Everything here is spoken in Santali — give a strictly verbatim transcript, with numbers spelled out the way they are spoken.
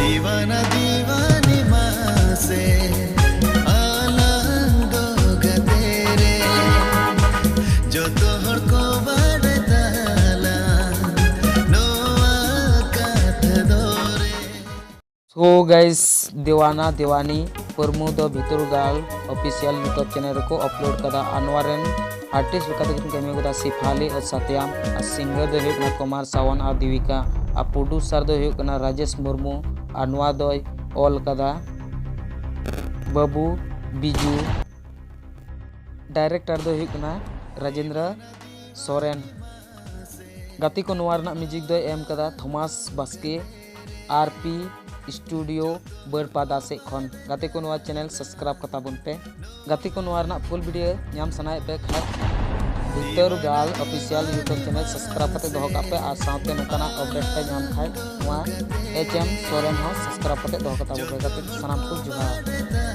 ᱫᱤᱣᱟᱱᱟ ᱫᱤᱣᱟᱱᱤ ᱢᱟᱥᱮ ᱟᱞᱟᱝ ᱫᱚ ᱜᱟᱛᱮ ᱨᱮ, ᱡᱚᱛᱚ ᱦᱚᱲ ᱠᱚ ᱵᱟᱰᱟᱭ ᱛᱟᱞᱟᱝ ᱱᱚᱣᱟ ᱠᱟᱛᱷᱟ ᱫᱚ ᱨᱮ᱾ So guys, ᱫᱤᱣᱟᱱᱟ ᱫᱤᱣᱟᱱᱤ ᱯᱩᱨᱢᱩ ᱫᱚ ᱵᱷᱤᱛᱩᱨ ᱜᱟᱲ official YouTube channel ᱨᱮᱠᱚ upload ᱠᱟᱫᱟ᱾ ᱟᱨ ᱱᱚᱣᱟ ᱨᱮᱱ artist ᱞᱮᱠᱟᱛᱮ ᱠᱤᱱ ᱠᱟᱹᱢᱤ ᱠᱟᱫᱟ ᱥᱤᱯᱷᱟᱞᱤ ᱟᱨ ᱥᱟᱛᱭᱟᱢ, ᱟᱨ singer ᱫᱚᱭ ᱦᱩᱭᱩᱜ ᱠᱟᱱᱟ ᱠᱩᱢᱟᱨ ᱥᱟᱣᱟᱱ ᱟᱨ ᱫᱮᱵᱤᱠᱟ, ᱟᱨ producer ᱫᱚᱭ ᱦᱩᱭᱩᱜ ᱠᱟᱱᱟ ᱨᱟᱡᱮᱥ ᱢᱩᱨᱢᱩ, ᱟᱨ ᱱᱚᱣᱟ ᱫᱚᱭ ᱚᱞ ᱠᱟᱫᱟ ᱵᱟᱹᱵᱩ ᱵᱤᱡᱩ, director ᱫᱚᱭ ᱦᱩᱭᱩᱜ ᱠᱟᱱᱟ ᱨᱟᱡᱮᱱᱫᱨᱚ ᱥᱚᱨᱮᱱ᱾ ᱜᱟᱛᱮ ᱠᱚ, ᱱᱚᱣᱟ ᱨᱮᱱᱟᱜ music ᱫᱚᱭ ᱮᱢ ᱠᱟᱫᱟ ᱛᱷᱚᱢᱟᱥ ᱵᱟᱥᱠᱮ, ᱟᱨ ᱯᱤ studio ᱵᱟᱹᱨᱯᱟᱫᱟ ᱥᱮᱫ ᱠᱷᱚᱱ᱾ ᱜᱟᱛᱮ ᱠᱚ, ᱱᱚᱣᱟ channel subscribe ᱠᱟᱛᱟ ᱵᱚᱱ ᱯᱮ᱾ ᱜᱟᱛᱮ ᱠᱚ, ᱱᱚᱣᱟ ᱨᱮᱱᱟᱜ full video ᱧᱟᱢ ᱥᱟᱱᱟᱭᱮᱫ ᱯᱮ ᱠᱷᱟᱡ ᱵᱷᱤᱛᱟᱹᱨ ᱜᱟᱲ official YouTube channel subscribe ᱠᱟᱛᱮ ᱫᱚᱦᱚ ᱠᱟᱜ ᱯᱮ, ᱟᱨ ᱥᱟᱶᱛᱮ ᱱᱚᱝᱠᱟᱱᱟᱜ update ᱯᱮ ᱧᱟᱢ ᱠᱷᱟᱡ ᱱᱚᱣᱟ ᱮᱪ ᱮᱢ ᱥᱚᱨᱮᱱ ᱦᱚᱸ subscribe ᱠᱟᱛᱮ ᱫᱚᱦᱚ ᱠᱟᱛᱟ ᱵᱚᱱ ᱯᱮ᱾ ᱜᱟᱛᱮ ᱠᱚ, ᱥᱟᱱᱟᱢ ᱠᱚ ᱡᱚᱦᱟᱨ᱾